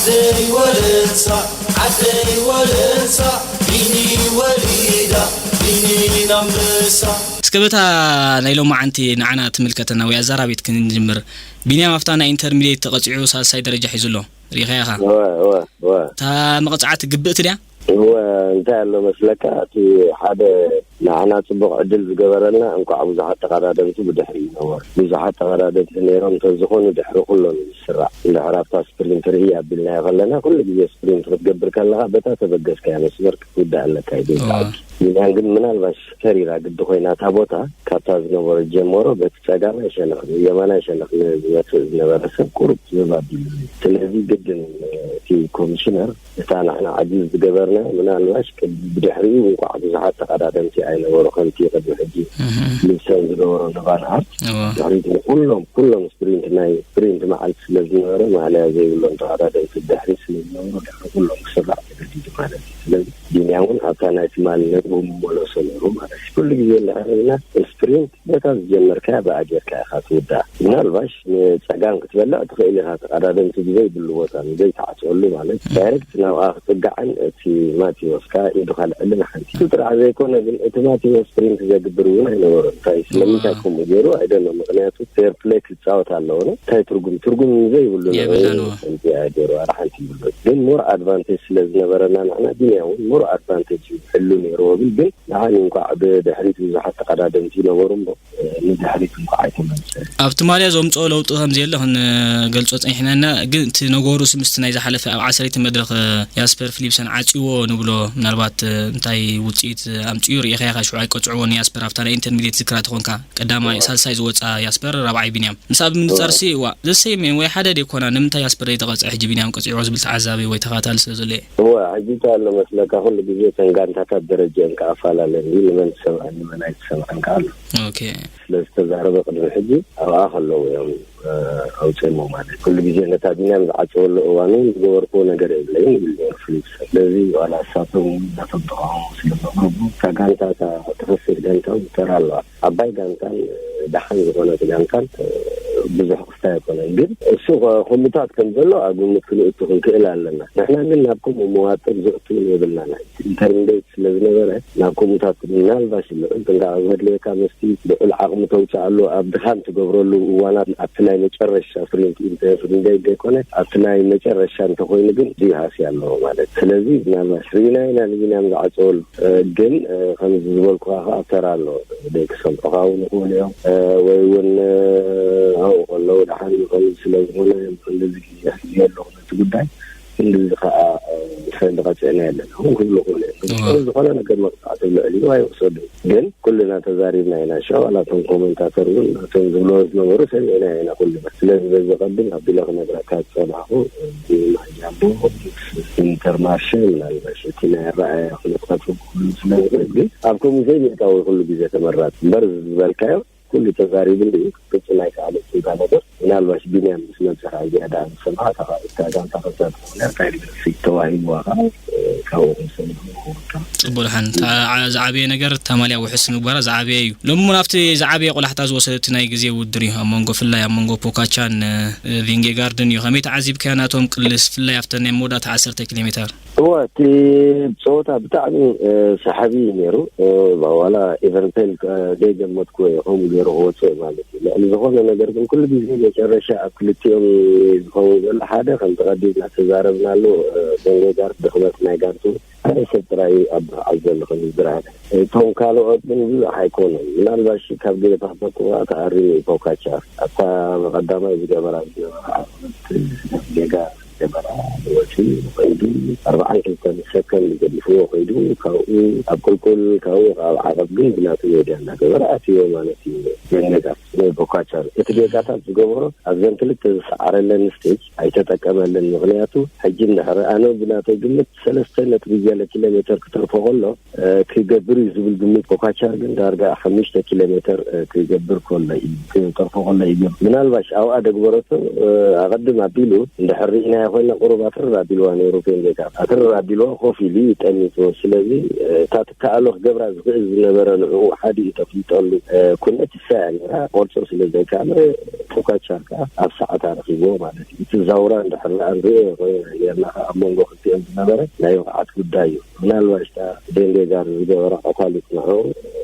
ዓደይ ወለሳ፣ ዓደይ ወለሳ፣ ቢኒ ወሊዳ፣ ቢኒ ኣንበሳ። እስከ በታ ናይ ሎማዓንቲ ንዓና ትምልከተና ወይ ኣዛራቢት ክንጅምር። ቢንያም ኣብታ ናይ ኢንተርሚዲየት ተቐጺዑ ሳልሳይ ደረጃ ሒዙ ኣሎ። ርኢኻያ ኢኻ? እወ፣ እወ፣ እወ። እታ መቕጻዕቲ ግብእቲ ድያ? እወ፣ እንታይ ኣሎ መስለካ፣ እቲ ሓደ ንዓና ጽቡቕ ዕድል ዝገበረልና፣ እንኳዕ ብዙሓት ተቐዳደምቲ ብድሕሪ ይነበሩ። ብዙሓት ተቐዳደምቲ ነይሮም እንተዝኾኑ፣ ድሕሪ ኩሎም እዩ ዝስራዕ። እንድሕር ኣብታ ስፕሪንት ርኢ ኣቢልናዮ ከለና፣ ኩሉ ግዜ ስፕሪንት ክትገብር ከለኻ፣ በታ ተበገስካያ መስመር ክትውዳእ ኣለካ እዩ እወ። ዝብል። ሚላን ግን ምናልባሽ ተሪራ ግዲ ኮይና እታ ቦታ፣ ካብታ ዝነበረ ጀመሮ፣ በቲ ጸጋማይ ሸነኽ፣ የማናይ ሸነኽ ዝመጽእ ዝነበረ ሰብ ቁሩብ ዝህብ ኣቢሉ እዩ። ስለዚ ግድን እቲ ኮሚሽነር እታ ንሕና ዓጊብ ዝገበርና፣ ምናልባሽ ቅድሚ ብድሕሪኡ እንኳዕ ብዙሓት ተቐዳደምቲ ኣይነበሩ፣ ከምቲ ቅድሚ ሕጂ እህ። ልብሰን ዝነበሮ ንባልሃር እወ። ድሕሪት ኩሎም፣ ኩሎም ስፕሪንት፣ ናይ ስፕሪንት መዓልቲ ስለ ዝነበረ፣ ማልያ ዘይብሎም ተቐዳደምቲ ድሕሪት ስለ ዝነበሩ፣ ድሕሪ ኩሎም ክስራዕ ተገዲዱ ማለት እዩ። ስለዚ ቢንያም እውን ኣብታ ናይ ትማሊ ነጥቡ ምመለሶ ነይሩ ማለት እዩ። ኩሉ ግዜ እንድሕር ኢልና ስፕሪንት በታ ዝጀመርካያ ብኣ ጌርካ ኢኻ ትውዳእ። ምናልባሽ ንጸጋም ክትበልዕ ትኽእል ኢኻ፣ ተቐዳደምቲ ብዘይብሉ ቦታ ንዘይትዓጽወሉ ማለት ዳይሬክት ናብኣ ክትጽጋዕን እቲ ማቴዎስ ከኣ ኢዱ ካልዕልን ሓንቲ እሱ ጥራሕ ዘይኮነ ግን እቲ ማቴዎስ ስፕሪንት ዘግብር እውን ኣይነበሮን። እንታይ ስለምንታይ ከምኡ ገይሩ ኣይደሎ። ምኽንያቱ ፌር ፕሌይ ክጻወት ኣለዎ። እንታይ ትርጉም ትርጉም ዘይብሉ የብላን። ከምዚ ገይሩ ኣረ ሓንቲ ይብሉ ግን ሞር ኣድቫንቴጅ ስለ ዝነበረና ንሕና ቢንያም እውን ሞር ኣድቫንቴጅ ሕሉ ነይርዎ ብል ግን ንዓኒ እንኳዕ ብድሕሪት ብዙሓት ተቐዳደምቲ ይነበሩ እሞ ንድሕሪት እንኳዕ ኣይተመልሰ። ኣብ ትማልያ ዘምፅኦ ለውጢ ከም ዘየለ ክንገልፆ ፀኒሕና ኢና። ግን እቲ ነገሩ ስምስቲ ናይ ዝሓለፈ ኣብ ዓሰርተ መድረኽ ያስፐር ፊሊፕሰን ዓፅዎ ንብሎ ምናልባት እንታይ ውፅኢት ኣምፅኡ ርኢኻ ኢኻ ሽዑ ኣይቀፅዕዎን ያስፐር ኣብታ ናይ ኢንተርሚዲየት ዝክራ ተኾንካ ቀዳማይ ሳልሳይ ዝወፃ ያስፐር ራብዓይ ቢንያም ምስ ኣብ ምንፃር ሲ ዋ ዘሰይም ወይ ሓደ ደይኮና ንምንታይ ያስፐር ዘይተቐፅዐ ሕጂ ቢንያም ቀፂዕዎ ዝብል ተዓዛቢ ወይ ተኻታሊ ስለ ዘሎ እየ። እወ ሕጂ እንታይ ኣሎ መስለካ ኩሉ ግዜ እተን ጋንታታት ደረጃ እየን ከኣፈላለን እዩ ንመን ትሰምዐን ንመን ኣይትሰምዐን ከኣሉ ኦኬ። ስለ ዝተዛረበ ቅድሚ ሕጂ ኣብኣ ከለዉ እዮም ኣውፅሞ ማለት ኩሉ ግዜ ነታ ቢንያም ዝዓፀወሉ እዋን ዝገበርክዎ ነገር የብለይን ይብል ነሩ ፍሊፕ ስለዚ ዋላ እሳቶም እውን ናቶም ተቃውሞ ስለዘቕርቡ እታ ጋንታ እታ ተኸስር ጋንታ እውን ተራ ኣለዋ ዓባይ ጋንታን ደሓን ዝኾነት ጋንታን ብዙሕ ክስታይ ኣይኮነን ግን እሱ ከምኡታት ከም ዘሎ ኣብ ግምት ክንእቱ ክንክእል ኣለና ንሕና ግን ናብ ከምኡ መዋጥር ዘእቱ የብልናን ኢንተርሚዴት ስለ ዝነበረ ናብ ከምኡታት ምናልባሽ ልዑል ጥንቃቐ ዘድልየካ መስቲ ልዑል ዓቕሚ ተውፅኣሉ ኣብ ድኻም ትገብረሉ እዋናት ኣብቲ ናይ መጨረሻ ስፕሪንት ኢንተርሚዴት ዘይኮነ ኣብቲ ናይ መጨረሻ እንተኮይኑ ግን እዙይ ሃስያ ኣለዎ ማለት ስለዚ ምናልባሽ ርኢና ኢና ንቢንያም ዝዓፀወሉ ግን ከምዚ ዝበልኩኻ ከዓ ተራ ኣሎ ደቂ ሰምዑኻ እውን ይኽእሉ እዮም ወይ እውን ኣብኡ ከለዉ ደሓን ይኸሉ ስለ ዝኾነ ክንድዚ ግዜ ሕዝዮ ኣለኹ ነቲ ጉዳይ ክንድዚ ከዓ ሰንዲ ቀፂዕና የለን እውን ክብሉ ይኽእሉ እዮም ዝኾነ ነገር መቅፃዕቲ ልዕሊ እዩ ኣይወሰዱ ግን ኩልና ተዛሪብና ኢና ሻ ዋላ እቶም ኮመንታተር እውን እቶም ዝብሎ ዝነበሩ ሰሚዕና ኢና ኩልና ስለዚ በዚ ቀድም ኣቢለ ክነግረካ ዝፀናኹ ማጃምቦ ኢንተርማርሸ ምናልባሽ እቲ ናይ ኣረኣያ ኩነታት ክህሉ ስለ ዝኽእል ግን ኣብ ከምኡ ዘይምእታው ኩሉ ግዜ ተመራፂ እምበር ዝበልካዮ ኩሉ ተዛሪቡ እንድዩ ክትቅፅል ኣይከኣለትን እታ ነገር ምናልባሽ ቢንያም ምስ መፅኻ ዝያዳ ዝሰማዕ ተኻእልካ ጋንታ ከዛ ትኾነ እንታይ ልግርሲ ተዋሂብዋ ከዓ ካብኡ ክንሰምዕ ንኽእል። ፅቡቅ ደሓን እታ ዓ- ዝዓበየ ነገር እታ ማልያ ውሕስ ምግባራ ዝዓበየ እዩ ሎሚ እውን ኣብቲ ዝዓበየ ቆላሕታ ዝወሰደቲ ናይ ግዜ ውድድር እዩ ኣብ መንጎ ፍላይ ኣብ መንጎ ፖካቻን ቪንጌጋርድን እዩ ከመይ ተዓዚብካዮ ናቶም ቅልስ ፍላይ ኣብተን ናይ መወዳእታ ዓሰርተ ኪሎ ሜተር እወ እቲ ፀወታ ብጣዕሚ ሰሓቢ እዩ ነይሩ ዋላ ኤቨርተን ዘይገመትኩ ከምኡ ገይሩ ክወፅእ ማለት እዩ ልዕሊ ዝኾነ ነገር ግን ኩሉ ግዜ መጨረሻ ኣብ ክልቲኦም ዝኸውን ዘሎ ሓደ ከም ተቐዲም እናተዛረብናሉ ቬንጌጋርድ ድኽመት ናይ ጋንቱ ሓደ ሰብ ጥራይ ኣብ ብቕዓት ዘሎ ከም ዝረኣየ እቶም ካልኦት ግን ብዙሕ ኣይኮኑን ምናልባሽ ካብ ገለ ተኽፈኩ ተኣሪሙ እዩ ፖካቻ ኣብታ ብቐዳማይ ዝገበራ ዝነበረ ዓቕመት ጌጋ ገበራ ወፂኡ ከይዱ ኣርባዓን ክልተን ሰከንድ ገዲፍዎ ከይዱ ካብኡ ኣብ ቁልቁል ካብኡ ኣብ ዓቐብ ግን ብናቱ ሜድያ እናገበረ ኣትዮ ማለት እዩ ጌጋ ፖካቻ እቲ ጌጋታት ዝገበሮ ኣብዘን ክልተ ዝሰዓረለን ስቴጅ ኣይተጠቀመለን ምኽንያቱ ሕጂ እንድሕር ኣነ ብናተይ ግምት ሰለስተ ነጥቢ ገለ ኪሎ ሜተር ክተርፎ ከሎ ክገብር እዩ ዝብል ግምት ፖካቻር ግን ዳርጋ ሓሙሽተ ኪሎ ሜተር ክገብር ከሎ እዩ ክተርፎ ከሎ እዩ ምናልባሽ ኣብኣ ደግበረቶ ኣቐድም ኣቢሉ እንድሕር ርኢናዮ ኮይና ቁሩብ ኣትርር ኣቢልዋ ነይሩ። ፔንጌካ ኣትርር ኣቢልዋ ኮፍ ኢሉ እዩ ጠሚቱ። ስለዚ እታ ትከኣሎ ክገብራ ዝኽእል ዝነበረ ንዕኡ ሓዲኡ ተፍልጠሉ ኩነት እሳ እያ ነይራ። ቆርጾ ስለ ዘይከኣለ ፖካቻር ከኣ ኣብ ሰዓታ ረኺብዎ ማለት እዩ። እቲ ዛውራ እንድሕር ደኣ ንሪኦ ኔርና ከኣ ኣብ መንጎ ክልቲኦም ዝነበረ ናይ ብቕዓት ጉዳይ እዩ። ምናልባሽ እታ ዴንጌጋር ዝገበራ ኣካሊት ንዑ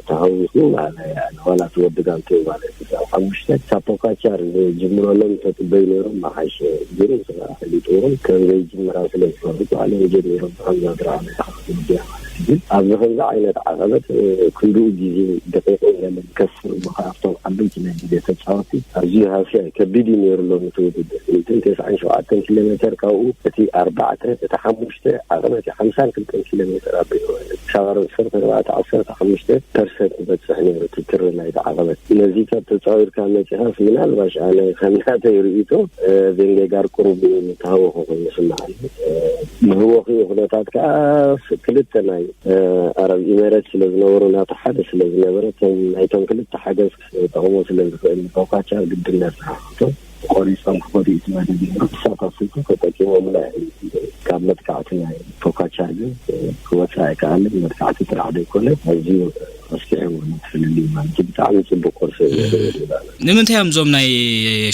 ተሃዊኹ በሃላይ ኣነ። ዋላ እቲ ወዲ ጋንቱ ማለት እዩ። ኣብ ሓሙሽተ ሳፖካቻር ዝጅምረሎም ተጽበዩ ነይሮም መሓሸ። ግን ንሱ ከኣ ፈሊጥዎም ከም ዘይጅምራ ስለ ዝፈልጡ ባዕሎም ጀሚሮም ብኸምዛ ዝረኣናዮ ወዲያ ማለት እዩ። ግን ኣብዚ ከምዚ ዓይነት ዓቐበት ክንድኡ ግዜ ደቂቑ ገለ ከስር እሞ ከኣ ኣብቶም ዓበይቲ ናይ ግዜ ተጻወቲ ኣዝዩ ሃስያ እዩ። ከቢድ እዩ ነይሩ ሎሚ እቲ ውድድር። ሚእትን ተስዓን ሸውዓተን ኪሎ ሜተር ካብኡ እቲ ኣርባዕተ፣ እቲ ሓሙሽተ ዓቐበት እዩ ሓምሳን ክልተን ኪሎ ሜተር ኣቢሉ። ክሳብ ዓሰርተ ኣርባዕተ ዓሰርተ ሓሙሽተ ፐርሰንት ይበጽሕ ነይሩ እቲ ትሪ ናይቲ ዓቐበት። ነዚ ካብ ተጻዊርካ መጺኻስ ምናልባሽ ኣነ ከም ናተይ ርእይቶ ቬንጌጋር ቁሩብ ተሃወኹ ኮይኑ ይስምዓኒ። መህወኺኡ ኩነታት ከኣ ክልተ ናይ ኣረብ ኢሜሬት ስለ ዝነበሩ ናቱ ሓደ ስለ ዝነበረ እቶም ናይቶም ክልተ ሓገዝ ክጠቕሞ ስለ ዝኽእል ንፖካቻር ግድነት ዝሓቶ ቆሪጾም ክኸዱ እዩ እቲ መደብ ነይሩ። ክሳብ ኣፍሪቱ ተጠቂሞምላ እዮም። ካብ መጥቃዕቲ ናይ ፖካቻር ግን ክወጽእ ኣይከኣልን። መጥቃዕቲ ጥራሕ ዘይኮነ ኣዝዩ ኣስኪዕዎ ነቲ ፍልልይ ማለት እዩ። ብጣዕሚ ጽቡቕ ቁርሲ እዩ ነይሩ ይብል ኣሎ። ንምንታይ እዮም እዞም ናይ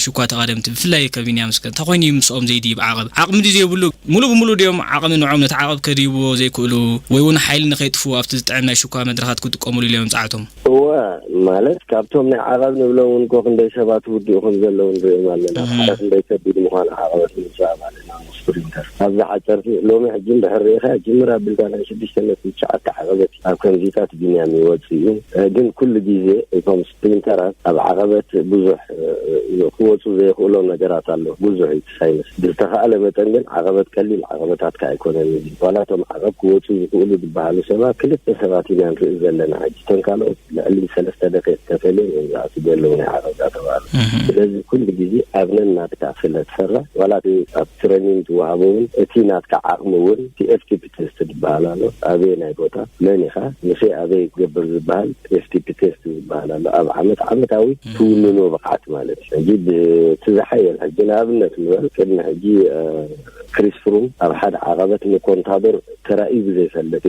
ሽኳ ተቓደምቲ ብፍላይ ከቢንያም እስከ እንታይ ኮይኑ እዩ ምስኦም ዘይድይብ ዓቐብ ዓቕሚ ድዩ ዘይብሉ? ሙሉእ ብሙሉእ ድዮም ዓቕሚ ንዖም ነቲ ዓቐብ ከድይብዎ ዘይክእሉ ወይ እውን ሓይሊ ንኸይጥፍኡ ኣብቲ ዝጥዕም ናይ ሽኳ መድረኻት ክጥቀሙሉ ኢሎም ጻዕቶም? እወ፣ ማለት ካብቶም ናይ ዓቐብ ንብሎም እውን እኮ ክንደይ ሰባት ውድኡ ከም ዘለዉ ንሪኦም ኣለና። ሓደ ክንደይ ከቢድ ምዃኑ ዓቐበት ንምጽባብ ኣለና። ስፕሪንተር ኣብዚ ሓፀርቲ ሎሚ ሕጂ እንድሕር ርኢኻ ጅምር ኣቢልካ ናይ ሽዱሽተ ነጥቢ ትሽዓተ ዓቐበት ኣብ ከምዚታት ቢንያም ይወፅእ እዩ። ግን ኩሉ ግዜ እቶም ስፕሪንተራት ኣብ ዓቐበት ብዙሕ ክወፁ ዘይኽእሎም ነገራት ኣሎ። ብዙሕ እዩ ሳይንስ። ብዝተኻእለ መጠን ግን ዓቐበት ቀሊል ዓቐበታት ከ ኣይኮነን እዩ። ዋላ እቶም ዓቐብ ክወፁ ዝኽእሉ ዝበሃሉ ሰባት ክልተ ሰባት ኢና ንርኢ ዘለና ሕጂ። እቶም ካልኦት ልዕሊ ሰለስተ ደቂቕ ተፈልዮም እዮም ዝኣትዉ ዘለዉ ናይ ዓቐብ እናተባህሉ። ስለዚ ኩሉ ግዜ ኣብ ነናትካ ስለ ትፈርሕ ዋላ እቲ ኣብ ትሬኒንግ ትወሃቦ እውን እቲ ናትካ ዓቕሚ እውን እቲ ኤፍቲፒ ቴስት ዝበሃል ኣሎ። ኣበየናይ ቦታ መን ኢኻ ምሰይ ኣበይ ክገብር ዝበሃል ኤፍቲፒ ቴስት ዝበሃል ኣሎ። ኣብ ዓመት ዓመታዊ ትውንኖ ብቕዓት ማለት እዩ። ሕጂ ብቲ ዝሓየለ ሕጂ ንኣብነት ንበል ቅድሚ ሕጂ ክሪስ ፍሩም ኣብ ሓደ ዓቐበት ንኮንታዶር ተራእዩ ብዘይፈልጥ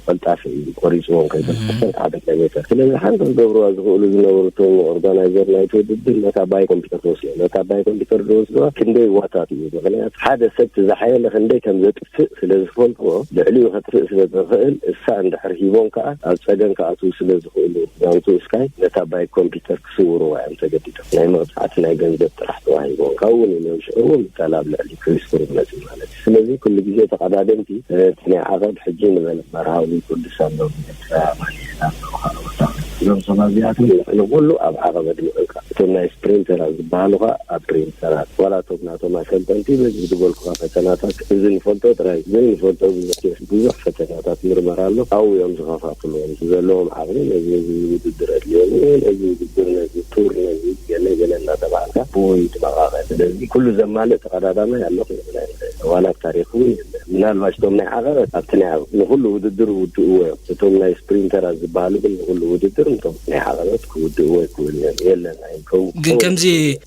ቀልጣፊ እዩ ቆሪፅዎም ከይፈልጥ ሓደ ኪሎ ሜተር። ስለዚ ሓንቲ ክገብርዋ ዝኽእሉ ዝነበሩ እቶም ኦርጋናይዘር ናይቲ ውድድር ነታ ባይ ኮምፒተር ተወስዶ ነታ ባይ ኮምፒተር ዝወስድዋ ክንደይ ዋታት እዩ። ምክንያቱ ሓደ ሰብ እቲ ዝሓየለ ክንደይ ከም ዘጥፍእ ስለ ዝፈልጥዎ ልዕሊኡ ከጥፍእ ስለ ዝኽእል እሳ እንድሕር ሂቦም ከዓ ኣብ ፀገም ክኣትዉ ስለ ዝኽእሉ ጋንቱ እስካይ ነታ ባይ ኮምፒተር ክስውርዋ እዮም ተገዲዶም። ናይ መቕፃዕቲ ናይ ገንዘብ ጥራሕ ተዋሂቦም ካብኡ ንነብሽዕዎ ምጠላብ ልዕሊ ክሪስቶር መፅእ ማለት እዩ። ስለዚ ኩሉ ግዜ ተቐዳደምቲ እቲ ናይ ዓቐብ ሕጂ ንበል መርሃዊ ቅዱስ ኣሎ ኤርትራ ማለት ኣሎ ካልኦት እዞም ሰባት እዚኣቶም ንኩሉ ኣብ ዓቐብ ኣድሚዑካ እቶም ናይ ስፕሪንተራት ዝበሃሉ ከዓ ኣብ ስፕሪንተራት ዋላ እቶም ናቶም ኣሰልጠንቲ በዚ ዝበልኩካ ፈተናታት እዚ ንፈልጦ ጥራይ ዘይንፈልጦ ብዙሕ ብዙሕ ፈተናታት ምርመራ ኣሎ ኣብኡ እዮም ዝኸፋፍልዎም ዘለዎም ዓቕሚ ነዚ ነዚ ውድድር ኣድልዮም ነዚ ውድድር ነዚ ቱር ነዚ ገለ ገለ እናተባሃልካ ብወይ ትመቓቐል ስለዚ ኩሉ ዘማልእ ተቐዳዳማይ ኣሎ ክንብል ኣይንኽእል ዋላ ታሪክ እውን የለን ምናልባሽ እቶም ናይ ዓቐበት ኣብቲ ናይ ንኩሉ ውድድር ውድእዎ እዮም እቶም ናይ ስፕሪንተራት ዝበሃሉ ግን ንኩሉ ውድድር እቶም ናይ ዓቐበት ክውድእዎ ይክእሉ እዮም የለን ኣይንከው ግን ከምዚ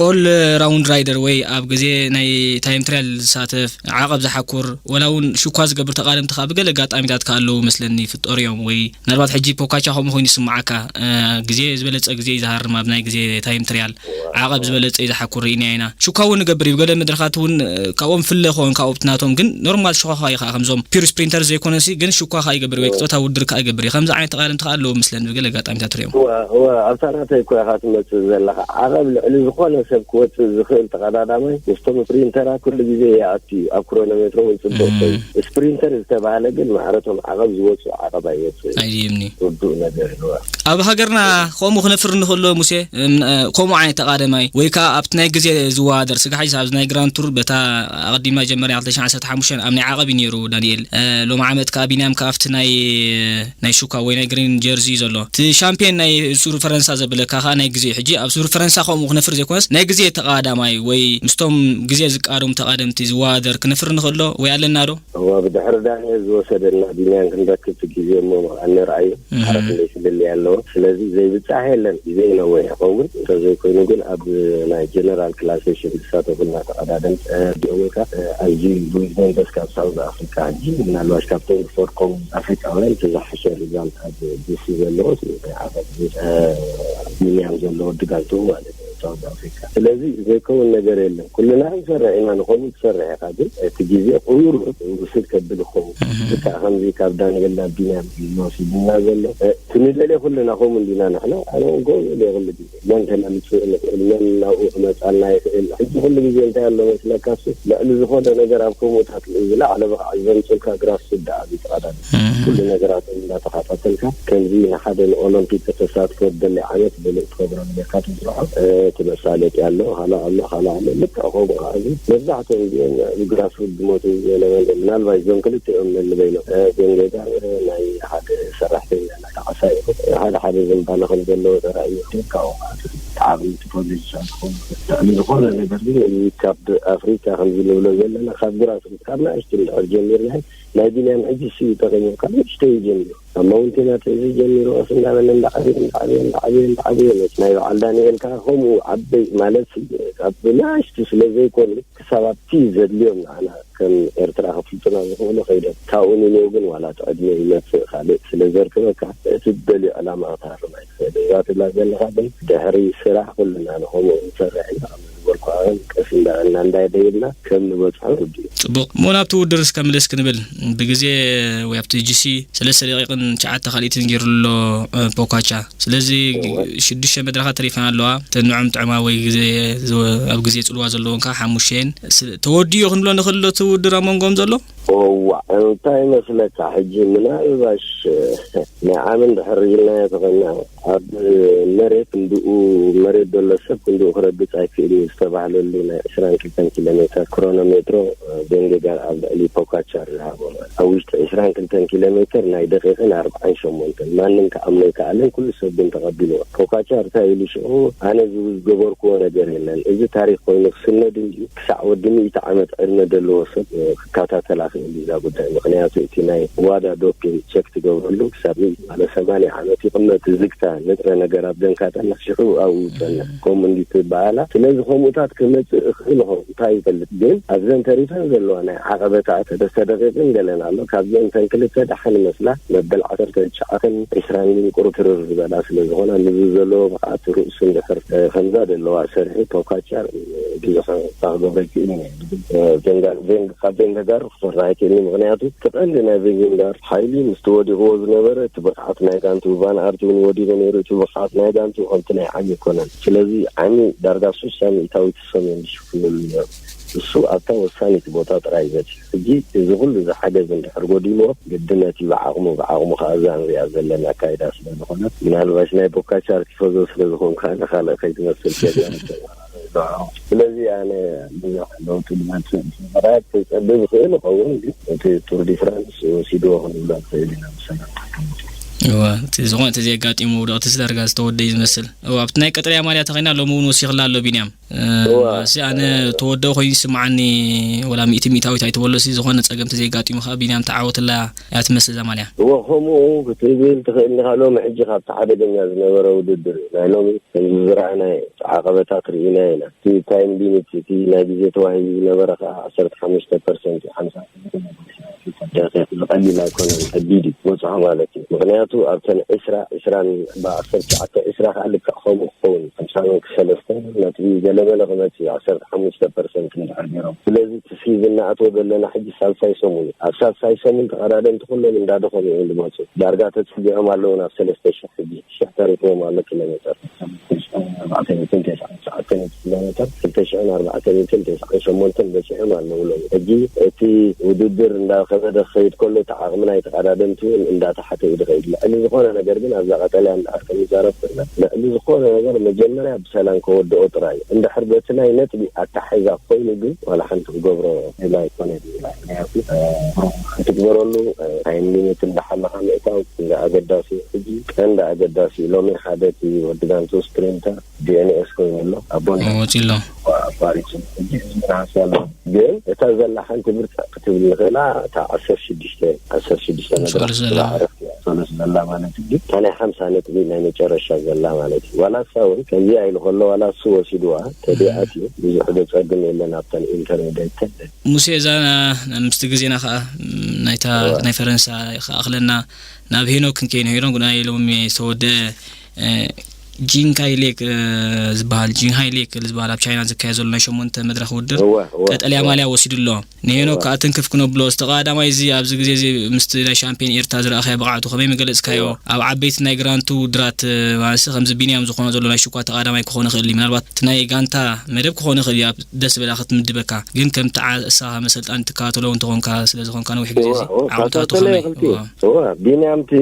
ኦል ራውንድ ራይደር ወይ ኣብ ግዜ ናይ ታይም ትራያል ዝሳተፍ ዓቐብ ዝሓኩር ወላ እውን ሽኳ ዝገብር ተቓደምቲ ከዓ ብገለ ኣጋጣሚታት ከኣለዉ መስለኒ ይፍጠሩ እዮም ወይ ምናልባት ሕጂ ፖካቻ ከምኡ ኮይኑ ይስምዓካ ግዜ ዝበለፀ ግዜ ይዝሃርም ኣብ ናይ ግዜ ታይም ትሪያል ዓቐብ ዝበለፀ እዩ ዝሓኩር ርኢና ኢና ሽኳ እውን ንገብር እዩ ገለ መድረኻት እውን ካብኦም ፍለ ክኾን ካብኦብቲ ናቶም ግን ኖርማል ሽኳ ከዓ እዩ ከዓ ከምዞም ፒር ስፕሪንተር ዘይኮነሲ ግን ሽኳ ከዓ ይገብር ወይ ቅፅበታ ውድድር ከዓ ይገብር እዩ ከምዚ ዓይነት ተቓደምቲ ከዓ ኣለዉ መስለኒ ብገለ ኣጋጣሚታት ሪኦም ኣብታ ናተይ እኮ ኢኻ ትመፅእ ዘለኻ ዓቐብ ልዕሊ ዝኾነ ሰብ ክወፅእ ዝኽእል ተቐዳዳማይ ምስቶም ስፕሪንተራት ኩሉ ግዜ ይኣቱ እዩ ኣብ ክሮኖሜትሮ እውን ፅቡቕ ኮይኑ ስፕሪንተር ዝተባህለ ግን ማዕረቶም ዓቐብ ዝወፁ ዓቐብ ኣይወፅእ ኣይድይምኒ ርዱእ ነገር ይዋ ኣብ ሃገርና ከምኡ ክነፍር ንኽእሎ ሙሴ ከምኡ ዓይነት ተቓደማይ ወይ ከዓ ኣብቲ ናይ ግዜ ዝወዳደር ስጋሕ ኣብዚ ናይ ግራንድ ቱር በታ ኣቐዲማ ጀመርያ ክልተ ሽሕን ዓሰርተ ሓሙሽተን ኣብ ናይ ዓቐብ እዩ ነይሩ። ዳንኤል እ፣ ሎም ዓመት ከዓ ቢንያም ከዓ ኣብቲ ናይ ናይ ሹካ ወይ ናይ ግሪን ጀርዚ እዩ ዘሎ። እቲ ሻምፒዮን ናይ ሱር ፈረንሳ ዘብለካ ከዓ ናይ ግዜ ሕጂ ኣብ ሱር ፈረንሳ ከምኡ ክነፍር ዘይኮነስ ናይ ግዜ ተቐዳማይ ወይ ምስቶም ግዜ ዝቃሩም ተቐደምቲ ዝወዳደር ክነፍር ንኽእሎ ወይ ኣለና ዶ? እዋ፣ ብድሕሪ ዳንኤል ዝወሰደና ቢንያም ክንረክብ እቲ ግዜ እሞ ኣነ ረኣዮ። እህ። ዓራት ክንደይ ፍልልይ ኣለዎ። ስለዚ ዘይብጻሕ የለን። ግዜ ይነውሕ ይኸውን። እንተዘይኮይኑ ግን ኣብ ናይ ጀነራል ክላሲፊኬሽን ዝሳተፉ እናተቐዳደም፣ እ፣ ዲኦሜካ፣ እ፣ ኣዝዩ ሉዊስ ሜንደስ ካብ ሳውዝ ኣፍሪካ ሕጂ ምናልባሽ ካብቶም ፎር ኮም ኣፍሪካውያን እቲ ዝሓሸ ሪዛልት ኣብ ዲሲ ዘለዎ ናይ ዓቐብ፣ እ፣ ቢንያም ዘለዎ ድጋንቱ ማለት እዩ። ሳውዝ ኣፍሪካ። ስለዚ ዘይከውን ነገር የለን። ኩልና ክንሰርሕ ኢና፣ ንኸምኡ ትሰርሕ ኢኻ። ግን እቲ ግዜ ቁሩብ ውስድ ከብል ይኸውን። እህ። ብቻ ከምዚ ካብ ዳንኤል ናብ ቢንያም እዩ ወሲድና ዘሎ። እ፣ ክንደልየ ኩልና ከምኡ እንዲና ንሕና። ኣነ እውን ከምኡ እየ ኩሉ ግዜ። መን ከነምፅእ ንኽእል፣ መን ናብኡ ክመፃልና ይኽእል። ሕጂ ኩሉ ግዜ እንታይ ኣሎ መስለካ? እሱ ልዕሊ ዝኾነ ነገር ኣብ ከምኡታት ዝለዓለ ብቕዓት ዘምፅልካ ግራስ ስዳ ኣብ ይትቐዳል። እህ። ኩሉ ነገራት እንዳተኸታተልካ ከምዚ ንሓደ ንኦሎምፒክ ከተሳትፎ ትደሊ ዓይነት ብሉፅ ፕሮግራም ጌርካ ትስርሖ፣ እ፣ እቲ መሳለጢ ኣሎ፣ ካልእ ኣሎ፣ ካልእ ኣሎ። ልክዕ ከምኡ ከዓ እዚ መብዛሕትኦም እዚኦም ብግራስሩት ዝሞቱ ገለ መለ፣ ምናልባት እዞም ክልቲኦም ነንበይኖም፣ እ፣ ቤንጌጋ፣ እ፣ ናይ ሓደ ሰራሕተኛ ናይ ጣዕሳ እዩ። ሓደ ሓደ ዝንባለ ከም ዘለዎ ተራእዩ፣ ካብኡ ከዓ እቲ ዓቕሚ እቲ ኮሌጅ ዝኣተኹ ልዕሊ ዝኾነ ነገር ግን እዚ ካብ ኣፍሪካ ከምዚ ንብሎ ዘለና ካብ ግራስሩት ካብ ናእሽቱ እንድሕር ጀሚርና ናይ ቢንያም ሕጂ ሲ ተኸይኑ ካብ ንእሽተይ ጀሚሩ ኣብ ማውንቴናት እዚ ጀሚሩ ቀስ እንዳበለ እንዳዓበየ እንዳዓበየ እንዳዓበየ እንዳዓበየ መፅ። ናይ በዓል ዳንኤል ከዓ ከምኡ ዓበይ ማለት ኣብ ናእሽቱ ስለ ዘይኮኑ ክሳብ ኣብቲ ዘድልዮም ንዓና ከም ኤርትራ ክፍልጡና ዝኽእሉ ከይዶም ካብኡ ንንኡ ግን ዋላ እቲ ዕድመ ይመፅእ ካልእ ስለ ዘርክበካ እቲ ደልዮ ዕላማ ክትሃርም ኣይትኽእል። እዛ ትብላ ዘለካ ግን ድሕሪ ስራሕ ኩልና ንኸምኡ ንሰርሕ ኢና። ዝበልኩ ኣን ቀስ እንዳበልና እንዳደይብና ከም ንበፅሖ ርድኡ። ፅቡቕ እሞ ናብቲ ውድድር እስከ ምልስ ክንብል ብግዜ ወይ ኣብቲ ጂሲ ሰለስተ ደቂቕን ትሽዓተ ካልኢትን ገይሩ ኣሎ ፖካቻ። ስለዚ ሽዱሽተ መድረኻት ተሪፈን ኣለዋ። ተንዖም ጥዕማ ወይ ግዜ ኣብ ግዜ ፅልዋ ዘለዎን ከዓ ሓሙሽተን ተወዲኡ ክንብሎ ንኽእል ዶ እቲ ውድድር ኣብ መንጎም ዘሎ? እዋ እንታይ መስለካ ሕጂ ምናልባሽ ናይ ዓምን ድሕር ኢልናዮ ተኾና ኣብ መሬት ክንድኡ መሬት ዘሎ ሰብ ክንድኡ ክረግፅ ኣይክእል እዩ ዝተባህለሉ ናይ ዕስራን ክልተን ኪሎ ሜትር ክሮኖሜትሮ ቤንጌጋር ኣብ ልዕሊ ፖካቻር ዝሃቦ ማለት ኣብ ውሽጢ ዕስራን ክልተን ኪሎ ሜትር ናይ ደቂቕን ኣርብዓን ሸሞንተን ማንም ክኣምኖ ይከኣልን ኩሉ ሰብ ግን ተቐቢልዎ። ፖካቻር እንታይ ኢሉ ሽዑ ኣነ ዝገበርክዎ ነገር የለን እዚ ታሪክ ኮይኑ ክስነድ እንጂ ክሳዕ ወዲ ሚእቲ ዓመት ዕድመ ዘለዎ ሰብ ክከታተላ ክእል እዛ ጉዳይ ምክንያቱ እቲ ናይ ዋዳ ዶፒንግ ቸክ ትገብረሉ ክሳብ ማለት ሰማንያ ዓመት ይቕመጥ ዝግታ ንጥረ ነገር ኣብ ደንካታ ነክሽሑ ኣብኡ ይፀንሕ ከምኡ እንዲ ትበሃላ ስለዚ ከምኡታት ክመፅእ እኽእል ኾን እንታይ ይፈልጥ ግን ኣብዘን ተሪፈን ዘለዋ ናይ ዓቐበታ ሰለስተ ደቂቕን ገለን ኣሎ ካብዘን ተን ክልተ ደሓን መስላ መበል ዓሰርተ ትሽዓተን ዒስራን ግን ቁርትርር ዝበላ ስለ ዝኾና ንዚ ዘለዎ ብቕዓት ርእሱ እንድሕር ከምዛ ዘለዋ ሰርሒ ፖካቻር ብዙሕ ክገብረ ይክእል እዩ ካብ ቬንገጋር ክሰርሕ ኣይክእል ምክንያቱ እቲ ቀንዲ ናይ ቬንገጋር ሓይሊ ምስቲ ወዲቕዎ ዝነበረ እቲ ብቕዓት ናይ ጋንቱ ቫን ኣርት እውን ወዲቑ ነይሩ እቲ ብቕዓት ናይ ጋንቱ ከምቲ ናይ ዓሚ ይኮነን ስለዚ ዓሚ ዳርጋ ሱሳ ሚእታዊት ሰሜን ዝሽፍነሉ ነይሩ እሱ ኣብታ ወሳኒት ቦታ ጥራይ በፂሑ ሕጂ እዚ ኩሉ ዝሓገዝ እንድሕር ጎዲልዎ ግዲ ነቲ ብዓቕሙ ብዓቕሙ ከዓ እዛ ንሪኣ ዘለና ኣካይዳ ስለ ዝኾነት ምናልባሽ ናይ ቦካቻር ቲፎዞ ስለ ዝኾንካ ንካልእ ከይትመስል ከ ስለዚ ኣነ ብዙሕ ለውጢ ዝመፅእ ምራያት ክፀብብ ይኽእል ይኸውን ግን እቲ ቱር ዲ ፍራንስ ወሲድዎ ክንብሎ ንኽእል ኢና ምሰና እዋ እቲ ዝኾነ እቲ ዘጋጢሙ ውድቕቲ ስዳርጋ ዝተወደ እዩ ዝመስል እዋ ኣብቲ ናይ ቀጠልያ ማልያ ተኸይና ሎሚ እውን ወሲኽላ ኣሎ ቢንያም እዋ። እሲ ኣነ ተወደኦ ኮይኑ ይስምዓኒ ወላ ሚእቲ ሚእታዊት ኣይትበሎ ሲ ዝኾነ ፀገም ተዘይጋጢሙ ከዓ ቢንያም ተዓወትላ እያ ትመስል እዛ ማልያ እዎ ከምኡ ክትብል ትኽእል ኢኻ ሎሚ ሕጂ ካብቲ ሓደገኛ ዝነበረ ውድድር እዩ ናይ ሎሚ ከምዚ ዝረኣናዮ እቲ ዓቐበታት ርኢና ኢና እቲ ታይም ሊሚት እቲ ናይ ግዜ ተዋሂቡ ዝነበረ ከዓ ዓሰርተ ሓሙሽተ ፐርሰንት እዩ ሓምሳ ደቂቕ ዝቐሊል ኣይኮነን ከቢድ እዩ ክበፅሖ ማለት እዩ ምክንያቱ ኣብተን ዕስራ ዕስራን ብዓሰርተ ትሽዓተ ዕስራ ከዓ ልክዕ ከምኡ ክኸውን ሓምሳ ሰለስተ ነጥቢ ገለመለ ክመፅእ እዩ ዓሰርተ ሓሙሽተ ፐርሰንት እንድሕር ገይሮም ስለዚ እቲ ሲዝን ንኣትዎ ዘለና ሕጂ ሳልሳይ ሰሙን እዩ ኣብ ሳልሳይ ሰሙን ተቐዳደምቲ ኩሎም እንዳደኸሙ እዮም ዝመፁ ዳርጋ ተፀጊዖም ኣለዉ ናብ ሰለስተ ሽሕ ሕጂ ሽሕ ተሪፍዎም ኣሎ ኪሎ ሜትር ኣርባዕተ ሚእቲ ኪሎ ሜትር፣ ክልተ ሽሕን ኣርባዕተ ሚእትን ተስዓን ሸሞንተን በጺሖም ኣለዉ ሎሚ። ሕጂ እቲ ውድድር እንዳኸበደ ክኸይድ ከሎ፣ እቲ ዓቕሚ ናይ ተቐዳደምቲ እውን እንዳተሓተ እዩ ዝኸይድ። ልዕሊ ዝኾነ ነገር ግን ኣብዛ ቀጠልያ እንድሕር ክንዛረብ ኮይና፣ ልዕሊ ዝኾነ ነገር መጀመርያ ብሰላም ከወድኦ ጥራይ እዩ። እንድሕር በቲ ናይ ነጥቢ ኣታሒዛ ኮይኑ ግን ዋላ ሓንቲ ክገብሮ ኣይኮነ ይብል። ምክንያቱ፣ እ፣ ክትግበረሉ፣ እ፣ ታይም ሊሚት እንዳሓመኻ ምእታው እንዳ ኣገዳሲ እዩ። ሕጂ ቀንዲ ኣገዳሲ እዩ። ሎሚ ሓደ እቲ ወዲ ጋንቱ ስፕሪንተር ዲ ኤን ኤስ ኮይኑ ኣሎ። ኣቦና ወፂ ኣሎ። ኣቋሪፁ። ሕጂ እዚ ምናስ ያለው ግን እታ ዘላ ሓንቲ ብርፃ ክትብል ንኽእላ እታ ዓሰርተ ሽዱሽተ፣ ዓሰርተ ሽዱሽተ መድረኽ ሰሉስ ዘላ። ትበዓረፍ እያ። ሰሉስ ዘላ ማለት እዩ። እታ ናይ ሓምሳ ነጥቢ ናይ መጨረሻ ዘላ ማለት እዩ። ዋላ እሳ እውን ከምዚኣ ኢሉ ከሎ ዋላ እሱ ወሲድዋ ተዲኣት እዩ። ብዙሕ ዘፀግም የለን ኣብተን ኢንተርሚዲየት። ሙሴ፣ እዛ ምስቲ ግዜና ከዓ፣ ም፣ ናይታ እዋ። ናይ ፈረንሳ ክኣኽለና ናብ ሄኖክ ክንከይድ። ሄኖክ ናይ ሎሚ ዝተወደአ፣ እ፣ ጂንካይ ሌክ፣ እ፣ ዝበሃል፣ ጂንሃይ ሌክ ዝበሃል ኣብ ቻይና ዝካየድ ዘሎ ናይ ሸሞንተ መድረኽ ውድድር እዋ፣ እዋ፣ ቀጠልያ እዋ። ማልያ ወሲዱ ኣሎ። ንሄኖክ እዋ። ከዓ ትንክፍ ክነብሎ፣ እዚ ተቐዳማይ እዚ ኣብዚ ግዜ እዚ ምስቲ ናይ ሻምፒዮን ኤርትራ ዝረኣኸያ ብቕዓቱ ከመይ መገለጽካዮ? እዋ። ኣብ ዓበይቲ ናይ ግራንቱ ውድራት፣ እ፣ ማለት ከምዚ ቢንያም ዝኾነ ዘሎ ናይ ሽኳ ተቐዳማይ ክኾን ይኽእል እዩ። ምናልባት እቲ ናይ ጋንታ መደብ ክኾን ይኽእል እዩ፣ ኣብ ደስ ዝበላ ክትምድበካ። ግን ከምቲ ዓሳ መሰልጣን ትከታተሎ እንተኾንካ፣ ስለ ዝኾንካ ነዊሕ ግዜ እዋ፣ እዚ እዋ፣ ዓቕምታቱ ካታተለ ከመይ? ይኽእል እዩ። እዋ። እዋ፣ ቢንያም እቲ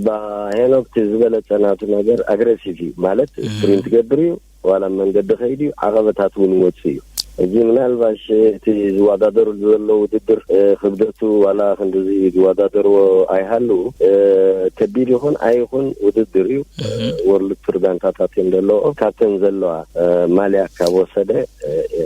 ባ-፣ ሄኖክ እቲ ዝበለጸ ናቱ ነገር ኣግሬሲቭ እዩ። ማለት እም። ስፕሪንት ትገብር እዩ፣ ዋላ መንገዲ ከይድ እዩ፣ ዓቐበታት እውን ይወጽእ እዩ። እዚ ምናልባሽ እቲ ዝወዳደሩ ዘሎ ውድድር፣ እ፣ ክብደቱ ዋላ ክንድዚ ዝወዳደርዎ ኣይሃልዉ፣ እ፣ ከቢድ ይኹን ኣይኹን ውድድር እዩ። እም። ወርልድ ቱር ጋንታታት እዮም ዘለዎ። ካብተን ዘለዋ፣ እ፣ ማልያ ካብ ወሰደ፣ እ፣ እ፣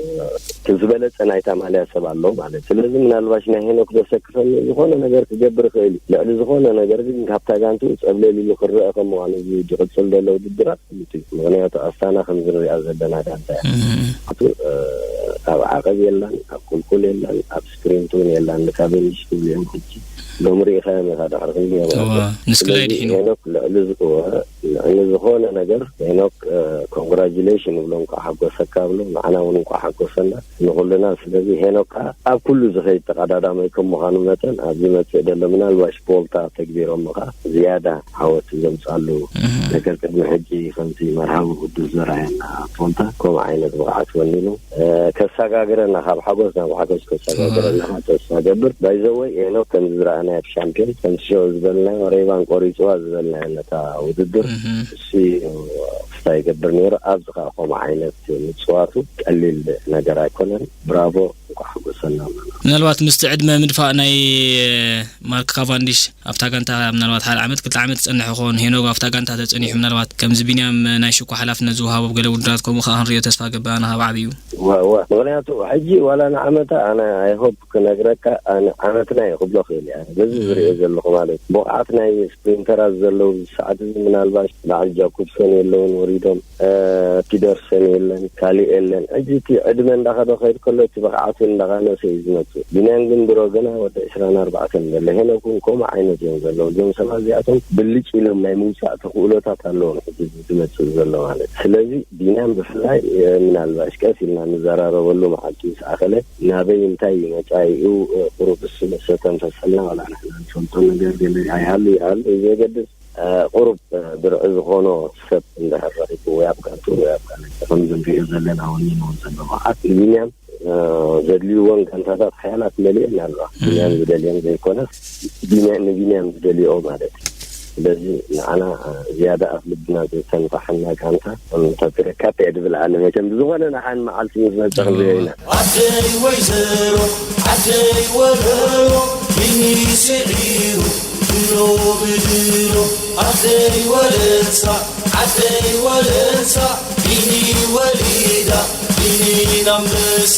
እቲ ዝበለጸ ናይታ ማልያ ሰብ ኣሎ ማለት። ስለዚ ምናልባሽ ናይ ሄኖክ ዘሰክፈኒ ዝኾነ ነገር ክገብር ይኽእል እዩ። ልዕሊ ዝኾነ ነገር ግን ካብታ ጋንቱ ጸብለል ኢሉ ክረአ ከም ምዃኑ እዚ ዝቕጽል ዘሎ ውድድራት ፍሉጥ እዩ። ምኽንያቱ ኣስታና ከም ዝንሪኣ ዘለና ጋንታ እያ። እም። ምኽንያቱ፣ እ፣ ኣብ ዓቐብ የላን፣ ኣብ ቁልቁል የላን፣ ኣብ ስፕሪንት እውን የላን። ንካቨንዲሽ ክብሉ እዮም ሕጂ። ሎም ርኢኻዮም ኢኻ ድሕሪ ክንደይ እዋ፣ ዓመት። ንስክላ ስለዚ ይድሒኑ። ሄኖክ ልዕሊ ዝ-፣ እወ፣ ንዝኾነ ነገር ሄኖክ፣ እ፣ ኮንግራጁሌሽን ይብሎ፣ እንኳዕ ሓጎሰካ ብሎ፣ ንዓና እውን እንኳዕ ሓጎሰና ንኹልና። ስለዚ ሄኖክ ከዓ ኣብ ኩሉ ዝኸይድ ተቐዳዳማይ ከም ምዃኑ መጠን፣ ኣብ ዝመጽእ ዘሎ ምናልባሽ ፖልታ ተግቢሮም ከዓ ዝያዳ ዓወት ዘምጻሉ እህ። ነገር፣ ቅድሚ ሕጂ ከምቲ መርሃዊ ቅዱስ ዘርኣየና ፖልታ ከምኡ ዓይነት ብቕዓት ወኒኑ፣ እ፣ ከሰጋግረና፣ ካብ ሓጎስ ናብ ሓጎስ ከሰጋግረና እህ። ተስፋ ገብር። ባይዘወይ ሄኖክ ከምዚ ዝረኣናዮ ኣብ ሻምፒዮን ከምቲ ሸው ዝበልናዮ ሬባን ቆሪፅዋ ዝበልናዮ ነታ ውድድር እህ። እሱ ክስታ ይገብር ነይሩ። ኣብዚ ከዓ ከምኡ ዓይነት ምፅዋቱ ቀሊል ነገር ኣይኮነን። ብራቮ፣ እንኳዕ ሓጎሰና። ምናልባት ምስቲ ዕድመ ምድፋእ ናይ ማርክ ካቫንዲሽ ኣብታ ጋንታ ምናልባት ሓደ ዓመት ክልተ ዓመት ዝጸንሕ ይኸውን። ሄኖግ ኣብታ ጋንታ ተጸኒሑ ምናልባት ከምዚ ቢንያም ናይ ሽኳ ሓላፍነት ዝወሃቦ ኣብ ገለ ውድድራት ከምኡ ከኣ ክንሪኦ ተስፋ ገብር ኣነ ካብ ዓብዩ። እዋ፣ እዋ። ምኽንያቱ ሕጂ ዋላ ንዓመታ ኣነ ኣይሆፕ ክነግረካ፣ ኣነ ዓመትና እየ ክብሎ ክእል እየ። በዚ ዝሪኦ ዘለኹ ማለት ብቕዓት ናይ ስፕሪንተራት ዘለዉ ሰዓት እዚ ምናልባት በዓል ጃኮብሰን የለውን ወሪዶም፣ እ፣ ፒደርሰን የለን፣ ካሊእ የለን። ሕጂ እቲ ዕድመ እንዳኸደ ከይድ ከሎ እቲ ብቕዓት እውን እንዳቐነሰ እዩ ዝመጽእ። ቢንያም ግን ድሮ ገና ወዲ ዕስራን ኣርባዕተን ዘሎ። ሄኖክ እውን ከምኡ ዓይነት እዮም ዘለዉ። እዞም ሰባት እዚኣቶም ብልጭ ኢሎም ናይ ምውጻእ ተኽእሎታት ኣለዎም ሕጂ ዝመጽእ ዘሎ ማለት። ስለዚ ቢንያም ብፍላይ፣ እ፣ ምናልባሽ ቀስ ኢልና ንዘራረበሉ መዓልቲ ምስ ኣኸለ ናበይ እንታይ እዩ መጻኢኡ፣ እ፣ ቁሩብ እሱ መሰተንፈሰልና ዋላ ንሕና ንፈልጦ ነገር ገለ ኣይሃሉ ይሃሉ ዘገድስ፣ እ፣ ቁሩብ፣ እ፣ ብርዒ ዝኾኖ ሰብ እንድሕር ረኺቡ ወይ ኣብ ጋንቱ ወይ ኣብ ካልእ ከምዚ ንሪኦ ዘለና ወኒንዎ ዘሎ መዓት ንቢንያም፣ እ፣ ዘድልይዎን ጋንታታት ሓያላት መሊአን ኣለዋ። ቢንያም ዝደልየን ዘይኮነስ ቢንያ-፣ ንቢንያም ዝደልዮ ማለት እዩ። ስለዚ ንዓና፣ እ፣ ዝያዳ ኣብ ልብና ዝተንፋሓና ጋንታ፣ እ፣ ተትረካብ እየ ድብል ኣነ መቸም ብዝኾነ ንሓን መዓልቲ ምስ መጸ ክንሪኦ ኢና። ዓደይ ወይዘሮ፣ ዓደይ ወረሮ፣ ቢኒ ስዒሩ ድሎ ብድሎ። ዓደይ ወለንሳ፣ ዓደይ ወለንሳ፣ ቢኒ ወሊዳ፣ ቢኒ ኣንበሳ።